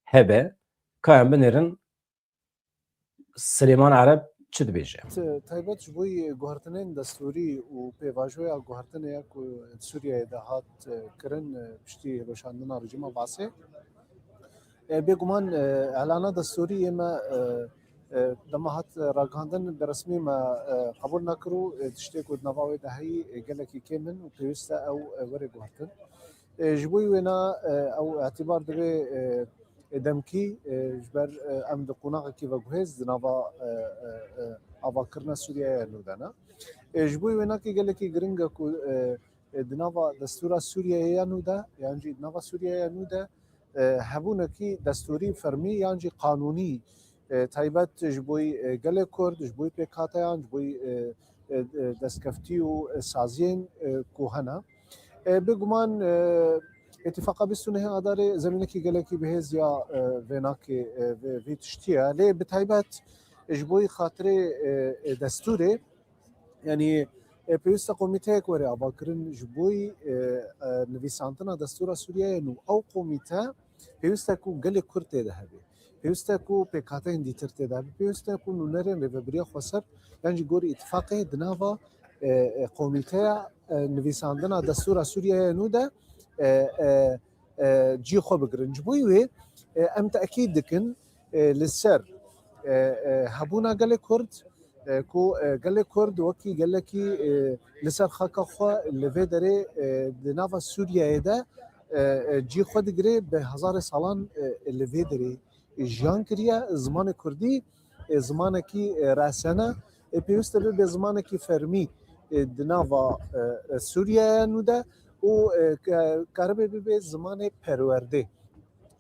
hebe. Ka em binêrin, Silêman Ereb çi dibêje? T-, taybet ji bo yê guhertinên destûrî û pêvajoya guhertinê ya ku di Sûriyeyê de hat, e, kirin, e, piştî hilweşandina rejîma Basê. E, bêguman, e, elana destûrî yê me, e, e, dema hat, e, ragihandin bi resmî me, e, qebûl nekir û, e, tiştê ku di nava wê de heyî, e, gelekî kêm in û pêwîst e ew, e, were guhertin. E, ji bo wêna, e, ew îtibar divê, e, e, demkî, e, ji ber, e, em di qonaxekî veguhêz di nava, e, e, e, avakirina Sûriyeyê ya nû de ne. E, ji bo wênakê gelekî giring e ku, e, e, di nava destûra Sûriyeyê ya nû de, yan jî di nava Sûriyeyê ya nû de, e, hebûnekî destûrî fermî yan jî qanûnî, e, taybet ji bo, e, gelê Kurd, ji bo pêkhateyan, ji bo, e, e, e, destkeftî û, e, saziyên, e, ku hene. E, bêguman, e, Îtîfaqa bîst û nehê Adarê zemînekî gelekî bihêz ya, e, vênakê, e, vê, vê tiştî ye. Lê bi taybet ji bo xatirê, e, e, destûrê, yanî, e, pêwîst e komîteyek were avakirin ji bo, e, e, nivîsandina destûra Sûriyeyê nû. Ew komîte pêwîst e ku gelê Kurd tê de hebe. Pêwîst e ku pêkhateyên dîtir tê de hebe. Pêwîst e ku nûnerên Rêvebiriya Xweser yan jî gorî îtîfaqê di nava, e, e, komîteya, e, nivîsandina destûra Sûriyeyê nû de, e, e, e, cî xwe bigirin. Ji bo wê, e, em tekîd dikin, e, li ser, e, e, hebûna gelê Kurd, e, ku, e, gelê Kurd wekî gelekî, e, li ser xaka xwe li vê derê, e, di nava Sûriyeyê de, e, e, cî xwe digire, bi hezarê salan, e, li vê derê jiyan kiriye. Zimanê Kurdî, e, zimanekî, e, resene, e, pêwîst e bibe zimanekî fermî, e, di nava, e, e, Sûriyeyê nû de û, e, ke-, karibe bibe zimanê perwerdê.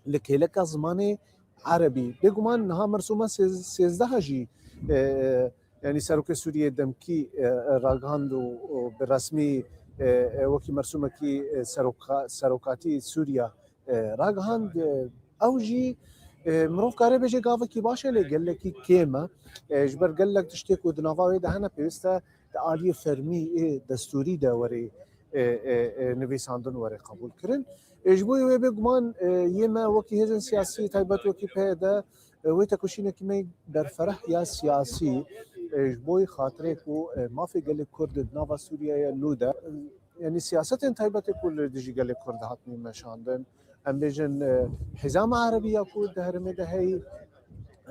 Li kêleka zimanê erebî. Bêguman niha mersûma sêz-, sêzdeh jî, e, e, yanî serokê Sûriyê demkî, e, e, ragihand û, û bi resmî, e, e, wekî mersûmekî, e, seroka-, serokatî Sûriya, e, ragihand. E, ew jî, e, mirov kare bêje gavekî baş e, lê gelekî kêm e. E, ji ber gelek tiştê ku di nava wê de hene pêwîst e di aliyê fermî ê destûrî de were, e, e, e, nivîsandin, were qebûl kirin. E, ji bo wê bêguman, e, yê me wekî hêzên siyasî, taybet wekî P Y D, e, wê tekoşînekî me berfereh ya siyasî, e, ji bo xatirê ku, e, mafê gelê Kurd di nava Sûriyeyê nû de, e, yanî siyasetên taybetê ku li dijî gelê Kurd hatine meşandin, em bêjin, e, hizama erebî ya ku di herêmê de heyî,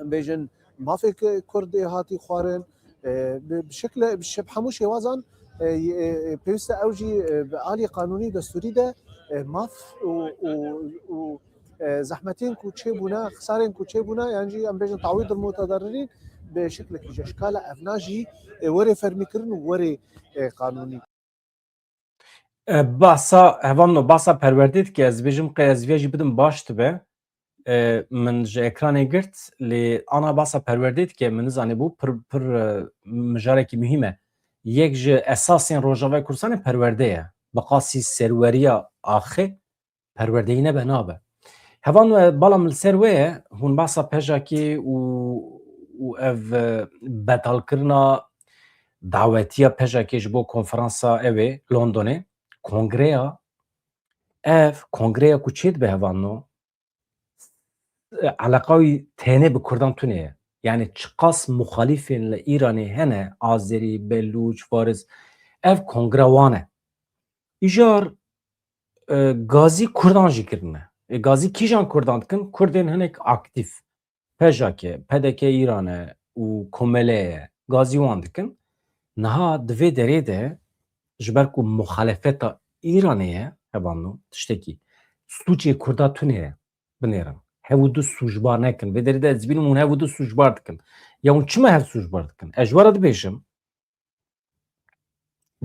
em bêjin mafê Kurdê hatî xwarin, e, bi, bi şekle, bi şe-, bi hemû şêwazan, e, e, e, pêwîst e ew jî, e, bi alî qanûnî destûrî de, e, maf û, û, û, e, zehmetên ku çêbûne, xisarên ku çêbûne, yan jî em bêjin tawîd al-mutederrîn, bi şeklekî ji eşkala evna jî, e, were fermîkirin û were, e, qanûnî. E, basa, hevalno, basa perwerdê dike, ez dibêjim qey ez vê jî bidim baş dibe. E, min ji ekranê girt, lê ana basa perwerdê dike, min nizanîbû, pir, pir, e, mijarekî muhîm e. Yek ji esasên Rojavayê Kurdistanê perwerde ye. Bi qasî serweriya axê perwerdeyî nebe nabe. Hevalno, bala min li ser wê ye, hûn basa pejakê û, û ev, e, betalkirina dawetiya pejakê ji bo konferansa ew ê Londonê, kongreya, ev kongreya ku çêdibe hevalno, e, eleqa wî tenê bi Kurdan tune ye. Yani çiqas muxalîfên li Îranê hene, Azerî, Belûç, Faris, ev kongre wan e. Îjar, e, gazî Kurdan jî kirine. E, gazî kîjan Kurdan dikin? Kurdên hinek aktîf. P J K, P D K Îran e û Komele ye. Gazî wan dikin. Niha di vê derê de ji ber ku muxalefeta Îranê ye, hevalno, tiştekî sûcê Kurda tune ye. Binêrin. Hev û du sûcbar nekin. Vê derê de ez dibînim hûn hev û du sûcbar dikin. Ya hûn çima hev sûcbar dikin? Ez ji we re dibêjim,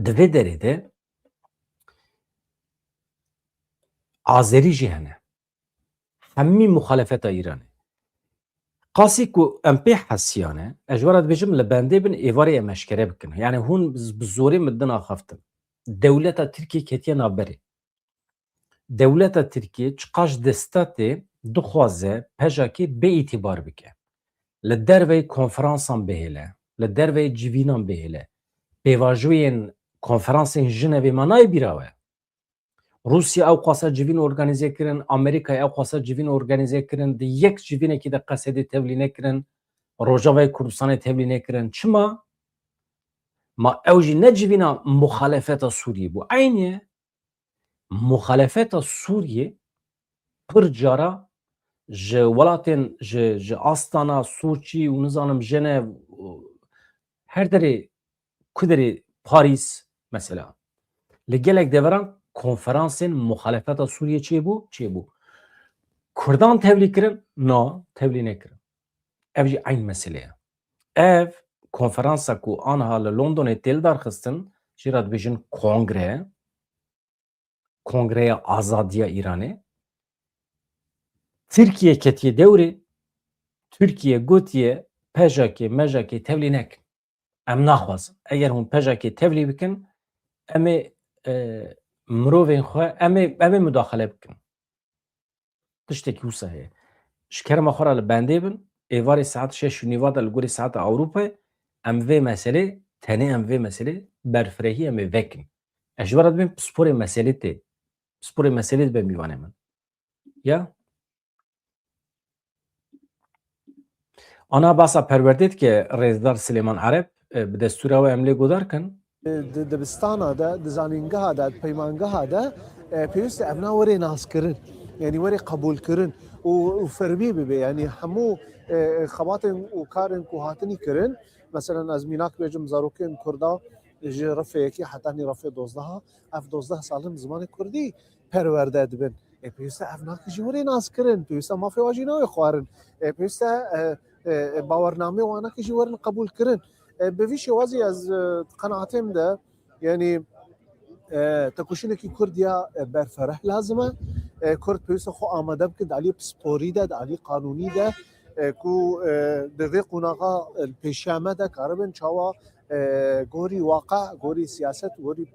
di vê derê de Azerî jî hene. Hemî muxalefeta Îranê. Qasî ku em pê hesiyane, ez ji we re dibêjim, li bendê bin, êvarê em eşkere bikin. Yani hûn bi zorê min din axaftin. Dewleta Tirkiyê ketiye navberê. Dewleta Tirkiyê çiqas desta tê dixwaze pejakê bê îtîbar bike. Li derveyî konferansan bihêle, li derveyî civînan bihêle. Pêvajoyên konferansên Jinevê ma nayê bîra we? Rûsya ew xwasa civîn organîze kirin, Amerîkayê ew xwasa civîn organîze kirin, di yek civînekî de Qesedê tevlî nekirin, Rojavayê Kurdistanê tevlî nekirin. Çima? Ma ew jî ne civîna muxalefeta Sûriyê bû. Eynî ye. Muxalefeta Sûriyê pir cara ji welatên, ji, ji Astana, Soçî û nizanim Jenev, û her derê, ku derê, Parîs mesela. Li gelek deveran konferansên muxalefeta Sûriyê çêbû, çêbû. Kurdan tevlî kirin? Na, tevlî nekirin. Ev jî eyn mesele ye. Ev konferansa ku aniha li Londonê tê lidarxistin, jê re dibêjin kongre, Kongreya Azadiya Îranê. Tirkiye ketiye dewrê, Tirkiye gotiye, pejakê, mejakê tevlî nekin. Em naxwazin. Eger hûn pejakê tevlî bikin, em ê, e, mirovên xwe, em ê, em ê mudaxele bikin. Tiştekî wisa heye. Ji kerema xwe re li bendê bin, êvarê saet şeş û nîva de li gorî saeta Ewropayê, em vê meselê, tenê em vê meselê berfirehî em ê vekin. Ez ji we re dibêm pisporê meselê tê. Pisporê meselê dibe mîvanê min. Ya? Ana basa perwerdê dike rêzdar Silêman Ereb, e, bi destûra we em lê godar kin. Di dibistana de, di zanîngeha de, di peymangeha de, e, pêwîst e evna were naskirin. Yanî were qebûlkirin û, û fermî bibe. Yanî hemû, e, xebatên û karên ku hatinî kirin, meselen ez mînak bêjim zarokên Kurda ji refê yekê hetanî refê dozdeha, ev dozdeh sal in bi zimanê Kurdî perwerde dibin. E, pêwîst e evnakî jî were naskirin, pêwîst e mafê wan jî newê xwarin. E, pêwîst e, e, e, bawernameyê wanakî jî werin qebûlkirin. E, bi vî şêwazî ez, e, qenaetê min de, yanî, e, tekoşînekî Kurd ya, e, berfereh lazim e. E, Kurd pêwîst e xwe amade bikin di aliyê pisporî de, di aliyê qanûnî de, e, ku, e, di vê qonaxa, e, pêşiya me de karibin çawa, e, gorî waqe, gorî siyaset, gorî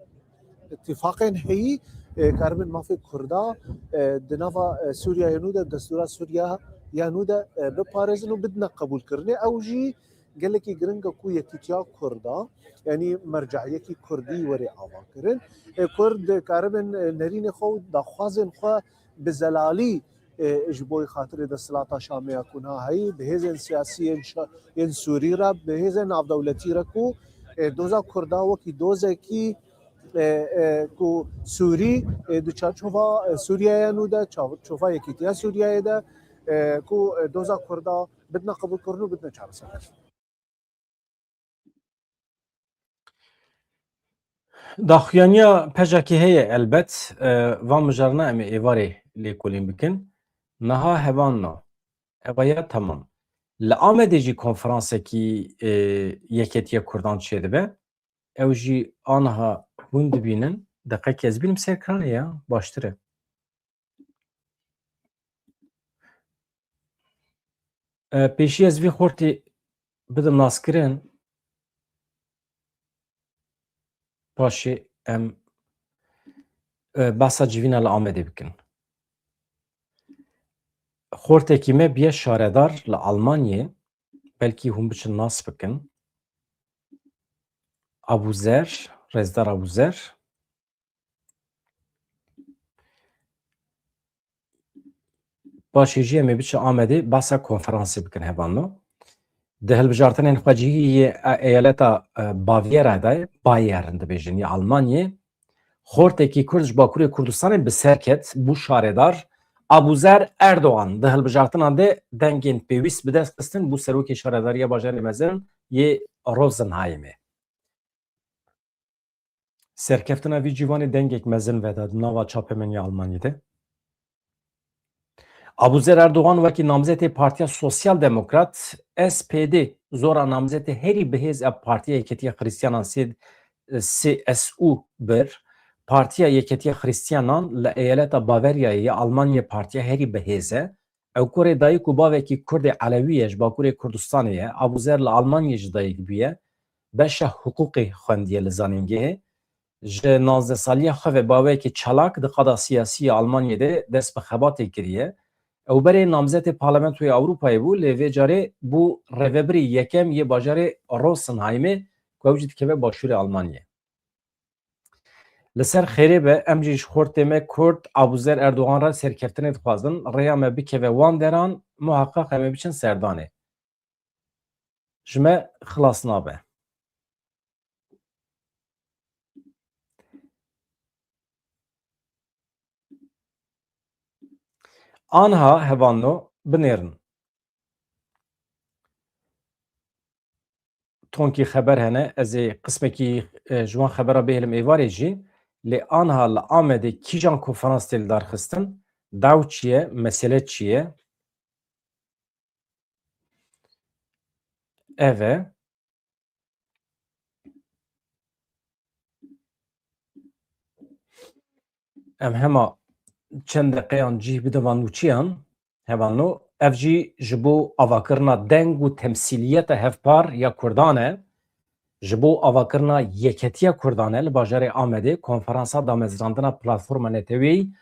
îtîfaqên heyî, e, karibin mafê Kurda, e, di nava, e, Sûriyeyê nû de, destûra Sûriya ya nû de, e, biparêzin û bidine qebûlkirinê. Ew jî gelekî giring e ku yekîtiya Kurda, yanî merceiyekî Kurdî were avakirin. E, Kurd karibin, e, nerînê xwe û daxwazên xwe bi zelalî, e, ji bo xatirê desthilata Şamê ya ku niha heyî, bi hêzên siyasî yên şa-, yên Sûrî re, bi hêzên navdewletî re ku, e, doza Kurda wekî dozekî, e, e, ku Sûrî, e, di çarçova, e, Sûriyeyê nû de, çarçova yekîtiya Sûriyeyê de, e, ku, e, doza Kurda bidine qebûlkirin û bidine çareserkirin. Daxuyaniya pejakê heye elbet, e, van mijarina em ê êvarê lêkolîn bikin. Niha hevanna. Ev ya tamam. Li Amedê jî konferansekî, e, Yeketiya Kurdan çêdibe. Ew jî aniha hûn dibînin. Deqekê ez bînim ser ekranê ya, baştir e. E, pêşî ez vî xortî bidim naskirin. Paşê em, e, behsa civîna li Amedê bikin. Xortekî me biye şaredar li Almanyê, belkî hûn biçin nas bikin. Abuzer, Rêzdar Abuzer. Paşê jî em ê biçin Amedê, behsa konferansê bikin hevalno. Di hilbijartinên xwecihî yê, e, eyaleta, e, Bavyera de, Bayern dibêjin, ya Almanyê, xortekî Kurd ji Bakurê Kurdistanê bi ser ket, bû şaredar. Abuzer Erdogan di hilbijartinan de dengên pêwîst bi dest xistin, bû serokê şaredariya bajarê mezin yê Rosenheimê. Serkeftina vî cîvanê dengek mezin veda di nava çapemeniya Almanyê de. Abuzer Erdogan wekî namzetê Partiya Sosyal Demokrat, S P D, zora namzetê herî bihêz a Partiya Yeketiya Xristiyanan sê, C S U bir. Partiya Yeketiya Xristiyanan li eyaleta Baveryayê ya Almanyê partiya herî bihêz e. Ew kurê dayik û bavekî Kurdê Elewî ye, ji Bakurê Kurdistanê ye. Abuzer li Almanyê ji dayik bûye. Beşa hiqûqê xwendiye li zanîngehê. Ji navzdeh saliya xwe ve baweyekî çalak di qada siyasî ya Almanyê de dest bi xebatê kiriye. Ew berê namzetê Parlamentoya Ewropayê bû, lê vê carê bû rêvebirê yekem yê bajarê Rosenheimê, ku ew jî dikeve başûrê Almanyê. Li ser xêrê be, em jî ji xortê me Kurd Abuzer Erdogan re serkeftinê dixwazin. Rêya me bikeve wan deran, muheqeq em ê biçin serdanê. Ji me xilas nabe. Anha hevalno binêrin. Tonkî xeber hene, ez ê qismekî, e, ji wan xebera bihêlim êvarê jî. Lê anha li Amedê kîjan konferans tê lidarxistin? Daw çi ye? Mesele çi ye? Ev e. Em hema çend deqeyan cih bidin van nûçiyan. Hevalno, ev jî ji bo avakirina deng û temsîliyeta hevpar ya Kurdan e. Ji bo avakirina yeketiya Kurdan e li bajarê Amedê konferansa damezrandina platforma neteweyî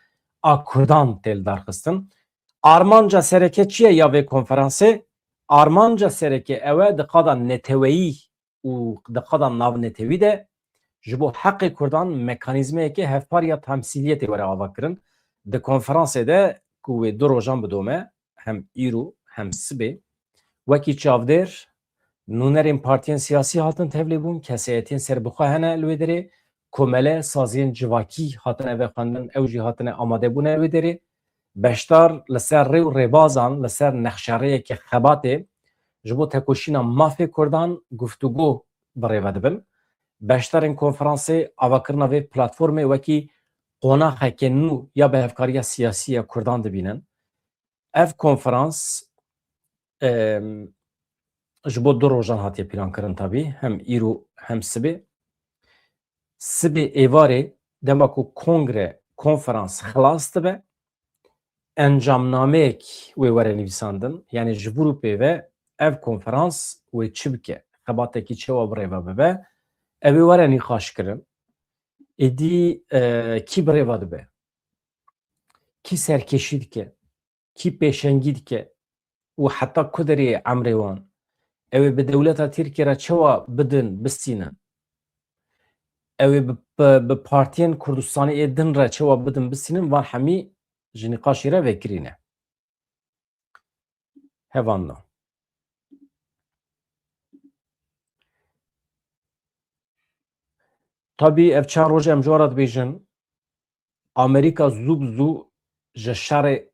a Kurdan tê lidarxistin. Armanca sereke çi ye ya vê konferansê? Armanca sereke ew e, di qada neteweyî û di qada navnetewî de ji bo heqê Kurdan mekanîzmayeke hevpar ya temsîliyetê were avakirin. Di konferansê de ku wê du rojan bidome, hem îro hem sibê, wekî çavdêr, nûnerên partiyên siyasî hatin tevlêbûn, kesayetiyên serbixwe hene li wê derê, komele, saziyên civakî hatine vexwendin, ew jî hatine amadebûne li wê derê. Beşdar li ser rê û rêbazan, li ser nexşerêyeke xebatê ji bo tekoşîna mafê Kurdan guftûgo bi rê ve dibin. Beşdarên konferansê avakirina vê platformê wekî qonaxeke nû ya bi hevkariya siyasî ya Kurdan dibînin. Ev konferans, em, ji bo du rojan hatiye plankirin tabî, hem îro hem sibê. Sibê êvarê dema ku kongre, konferans xilas dibe, encamnameyek wê were nivîsandin. Yanî ji vir û pê ve ev konferans wê çi bike, xebatekî çawa bi rê ve bibe, ew ê were nîqaşkirin. Êdî, e, kî bi rê ve dibe? Kî serkêşî dike? Kî pêşengî dike û heta ku derê ye emrê wan? Ew ê bi dewleta Tirkiyê re çawa bidin, bistînin? Ew ê bi, bi, bi partiyên Kurdistanê ê din re çawa bidin, bistînin? Van hemî ji nîqaşê re vekirî ne. Hevalno. Tabî ev çar roj em ji we re dibêjin, Amerîka zû bi zû ji şerê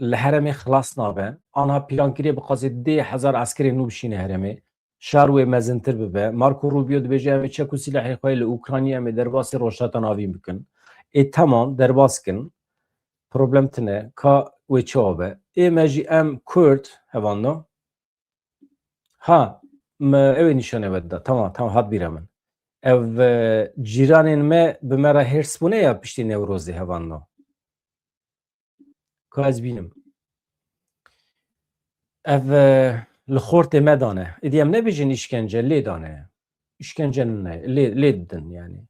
li herêmê xilas nabe. Anha pîlan kiriye bixwaze deh hezar eskerê nû bişîne herêmê. Şer wê mezintir bibe. Marco Rubio dibêje, em ê çek û sîlehê xwe yê li Ukraynayê em ê derbasî Rojhilata Navîn bikin. Ê temam, derbas kin. Problem tune. Ka wê çawa be? Ê me jî em Kurd, hevalno. Ha, me ew ê nîşanê we dida. Tamam, tamam, hat bîra min. Ev, e, cîranên me bi me re hêrs bûne ya piştî Newrozê, hevalno? Ka ez bînim. Ev, e, li xortê me dane. Êdî em nebêjin îşkence, lê dane. Îşkence ne, lê, lê didin yani.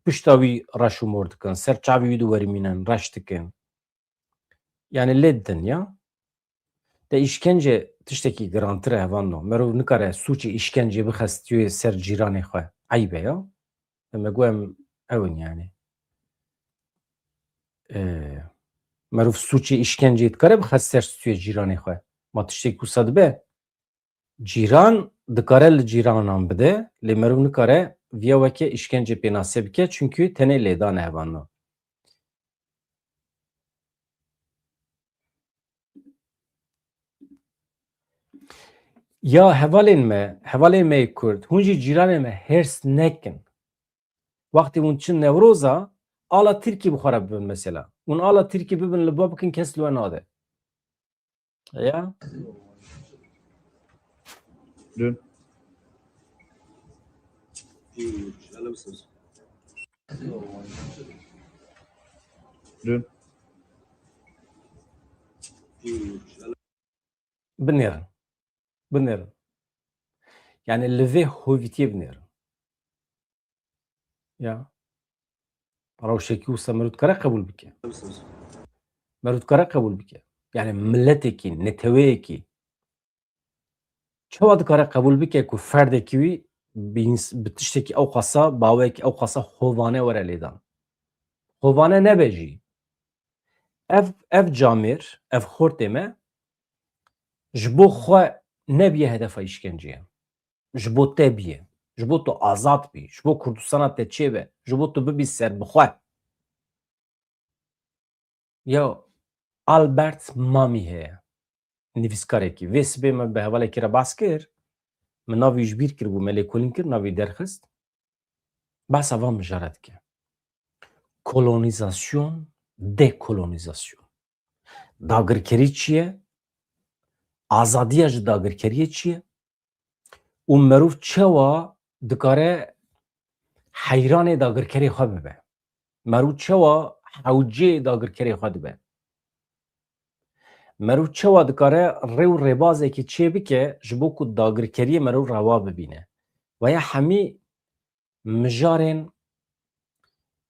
Pişta wî reş û mor dikin, ser çavê wî diwerimînin, reş dikin. Yani lê didin ya. De îşkence tiştekî girantir e, hevalno. Merov nikare sûcê îşkencê bixe stûyê ser cîranê xwe. Eyb e ya. Em ê got em ew in yani. Ee, merov sûcê îşkencê dikare bixe ser stûyê cîranê xwe. Ma tiştekî wisa dibe? Cîran dikare li cîranan bide, lê merov nikare viya weke îşkence pênase bike, çunkî tenê lêdan e, hevalno. Ya hevalên me, hevalên me yê Kurd, hûn jî cîranên me hêrs nekin. Wextê hûn çin Newroza, ala Tirkî bi xwe re bibin mesela. Hûn ala Tirkî bibin, li ba bikin, kes li we nade. Ya. Dün. Dün. Binêrin. Binêrin. Yani li vê hovîtiyê binêrin. Ya. Rewşekî wisa meriv dikare qebûl bike. Meriv dikare qebûl bike. Yani miletekî, neteweyekî çawa dikare qebûl bike ku ferdekî wî bi ins-, bi tiştekî ew qasa, bi awayekî ew qasa hovane were lêdan? Hovane nebe jî. Ev, ev camêr, ev xortê me ji bo xwe nebiye hedefa îşkenceyê. Ji bo te biye. Ji bo tu azad bî. Ji bo Kurdistana te çêbe. Ji bo tu bibî serbixwe. Ya Albert Mamî heye. Nivîskarekî. Vê sibê me bi hevalekî re behs kir. Min navî ji bîr kiribû, me lêkolîn kir, navî derxist. Behsa van mijara dike. Kolonîzasyon, dekolonîzasyon. Dagirkerî çi ye? Azadiya ji dagirkeriyê çi ye? Û merûv çawa dikare heyranê dagirkerê xwe bibe? Merûv çawa hewcê dagirkerê xwe dibe? Merûv çawa dikare rê û rêbazekî çê bike ji bo ku dagirkeriyê merûv rewa bibîne? Veya hemî mijarên,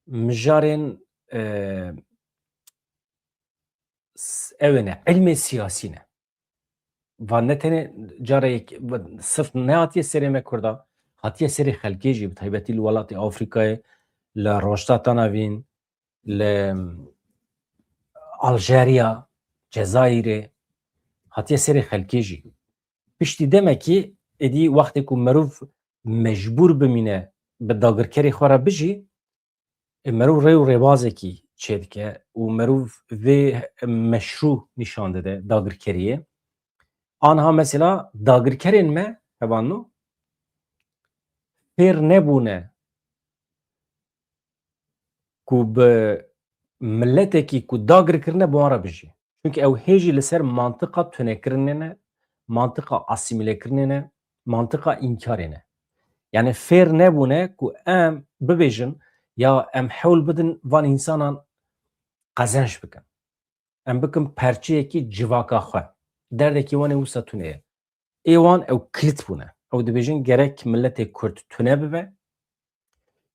mijarên, e, s-, ew ne, ilmê siyasî ne. Van ne tenê careyek, sirf nehatiye serê me Kurda, hatiye serê xelkê jî, bi taybetî li welatê Afrîkayê, li Rojhilata Navîn, li Aljerya, Cezayirê, hatiye serê xelkê jî. Piştî demekî êdî wextê ku merûv mecbûr bimîne bi dagirkerê xwe re bijî, e, merûv rê û rêbazekî çêdike û merûv vê meşrû nîşan dide dagirkeriyê. Anha mesela dagirkerên me, hevalno, fêr nebûne ku bi miletekî ku dagir kirine bi wan re bijî. Çunke ew hê jî li ser mantiqa tunekirinê ne, mantiqa asîmîlekirinê ne, mantiqa înkarê ne. Yani fêr nebûne ku em bibêjin, ya em hewl bidin van însanan qezenc bikin. Em bikin perçeyekî civaka xwe. Derdekî wan ê wisa tune ye. Ê wan ew kilit bûne. Ew dibêjin gerek miletê Kurd tune bibe,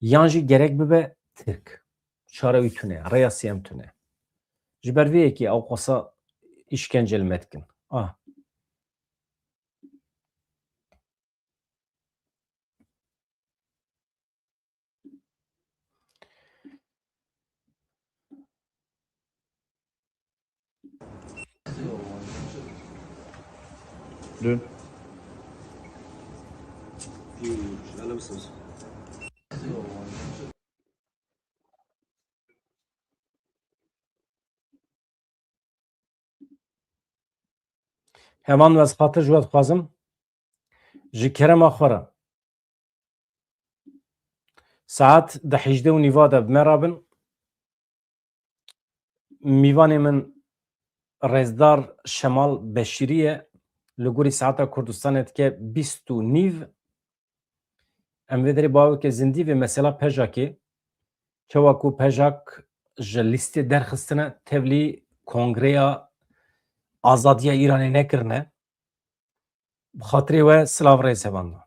yan jî gerek bibe Tirk. Çare wî tune ye, rêya sêyem tune ye. Ji ber vê yekê ew qasa îşkence li me dikin. Ah. Dön. Heman ez xatir ji we dixwazim. Ji kerema xwe re. Saet di hejdeh û nîva de bi me re bin. Mîvanê min rêzdar Şemal Beşîrî ye. Li gorî saeta Kurdistanê dike bîst û nîv. Em vê derê baweke zindî vê mesela Pejakê. Çawa ku Pejak ji lîstê derxistine, tevlî Kongreya Azadiya Îranê nekirine. Bi xatirê we silav rêz hevalno.